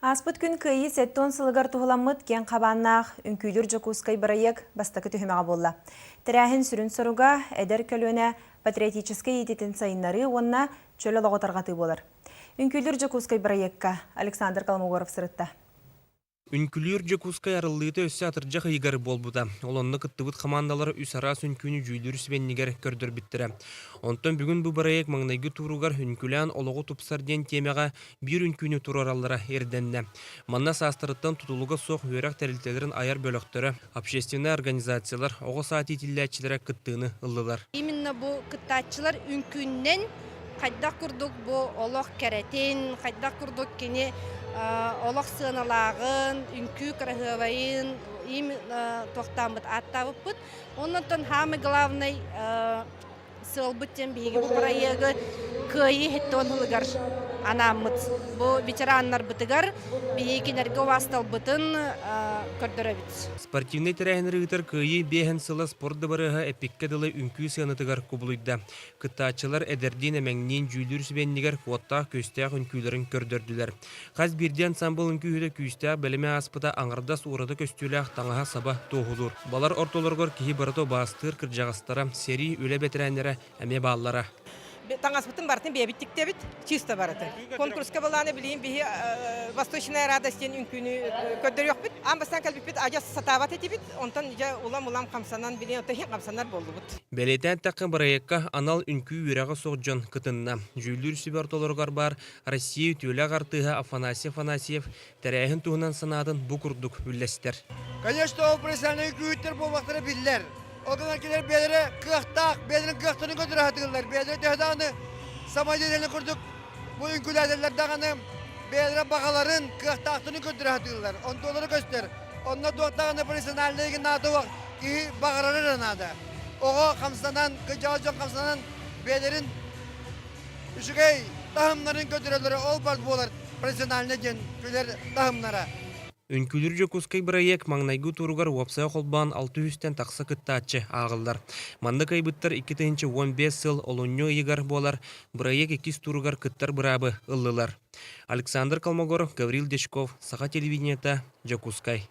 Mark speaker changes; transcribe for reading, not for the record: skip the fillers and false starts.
Speaker 1: Ааспыт күн Кыайыы 70 сылыгар туһуламмыт киэҥ хабааннаах Үҥкүүлүүр Дьокуускай бырайыак бастакы түһүмэҕэ буолла. Тэрээһин сүрүн соруга эдэр көлүөнэ патриотическай иитиитин сайыннарыы уонна чөл олоҕу тарҕатыы буолар. Үҥкүүлүүр Дьокуускай бырайыакка Александр Колмогоров сырытта.
Speaker 2: Үҥкүүлүүр Дьокуускай арыллыыта өссө атырдьах ыйыгар буолбута. Ол онно кыттыбыт хамаандалар үс араас үҥкүүнү дьүүллүүр сүбэннигэр көрдөрбүттэрэ. Онтон бүгүн бу бырайыак маҥнайгы тууругар Үҥкүлээн олоҕу тупсар диэн тиэмэҕэ биир үҥкүүнү туруораллара ирдэннэ. Манна саастарыттан тутулуга суох үөрэх тэрилтэлэрин айар бөлөхтөрө, общественнай организациялар, оҕо саад иитиллээччилэрэ кыттыыны ыллылар.
Speaker 3: Именно бу кыттааччылар үҥкүүннэн хайдах курдук бу олох кэрэтин, хайдах курдук кини олох сыаналааҕын, үҥкүү кыраһыабайын им туохтааммыт ааттаабыппыт. Оннуттан самый главный сыалбыт диэн биһиги бу бырайыагы Кыайыы иһиттэн сылыгар анааммыт. Бу ветераннарбытыгар биһиги кинилэргэ убаасталбытын көрдөрөбүт.
Speaker 2: Спортивнай тэрээһиннэри ыытар Кыайыы биэһин сыла спорт дыбарыаһа эппиккэ дылы үҥкүү сыанатыгар кубулуйда. Кыттааччылар эдэрдиин-эмэҥниин дьүүллүүр сүбэннигэр уоттаах-күөстээх үҥкүүлэрин көрдөрдүлэр. Хас биирдии ансаамбыл үҥкүүһүтэ күүстээх бэлэми ааспыта аҥардас ураты көстүүлээх таҥаһа-саба туоһулуур. Балар ортолоругар киһи барыта убаастыыр кырдьаҕастара, сэрии, үлэ бэтэрээннэрэ эмиэ бааллара.
Speaker 4: Таҥаспытын барытын бэйэбит тиктэбит, чисто барытын. Конкурска былааны билигин биһи Восточная радость диэн үҥкүүнү көрдөрүөхпүт. Аан бастаан кэлбиппит адьас сатаабат этибит, онтон дьэ улам-улам хамсанан билигин оттон иһин хамсанар буоллубут.
Speaker 2: Бэлиэтээн эттэххэ, бырайыакка анал үҥкүү үөрэҕэ суох дьон кытынна. Дьүүллүүр сүбэ ортолоругар баар Россия үтүөлээх артыыһа Афанасий Афанасьев тэрээһин туһунан санаатын бу курдук үллэстэр.
Speaker 5: Конечно, ол профессиональнай үҥкүүһүттэр буолбахтара биллэр. Ол гынан кинилэр бэйэлэрэ кыахтаах, бэйэлэрин кыахтарын көрдөрө сатыыллар. Бэйэлэрэ төһө даҕаны самодеятельнай курдук бу үҥкүүлээтэллэр даҕаны бэйэлэрэ баҕаларын, кыахтаахтарын көрдөрө сатыыллар. Онтулара көстөр. Онно туох даҕаны профессиональнай наада киһи баҕарара эрэ наада. Оҕо хамсанан, кырдьаҕас дьон хамсанан бэйэлэрин үчүгэй таһымнарын көрдөрөллөрө ол бар буолар профессиональнай диэн күлэр таһымнара.
Speaker 2: Үҥкүүлүүр Дьокуускай бырайыак маҥнайгы тууругар уопсайа холбоон 600-тэн тахса кыттааччы ааҕыллар. Манна кыайбыттар 2015 сыл олунньу ыйыгар буолар бырайыак иккис тууругар кыттар быраабы ыллылар. Александр Колмогоров, Гаврил Дьячков, Саха телевидениета, Дьокуускай.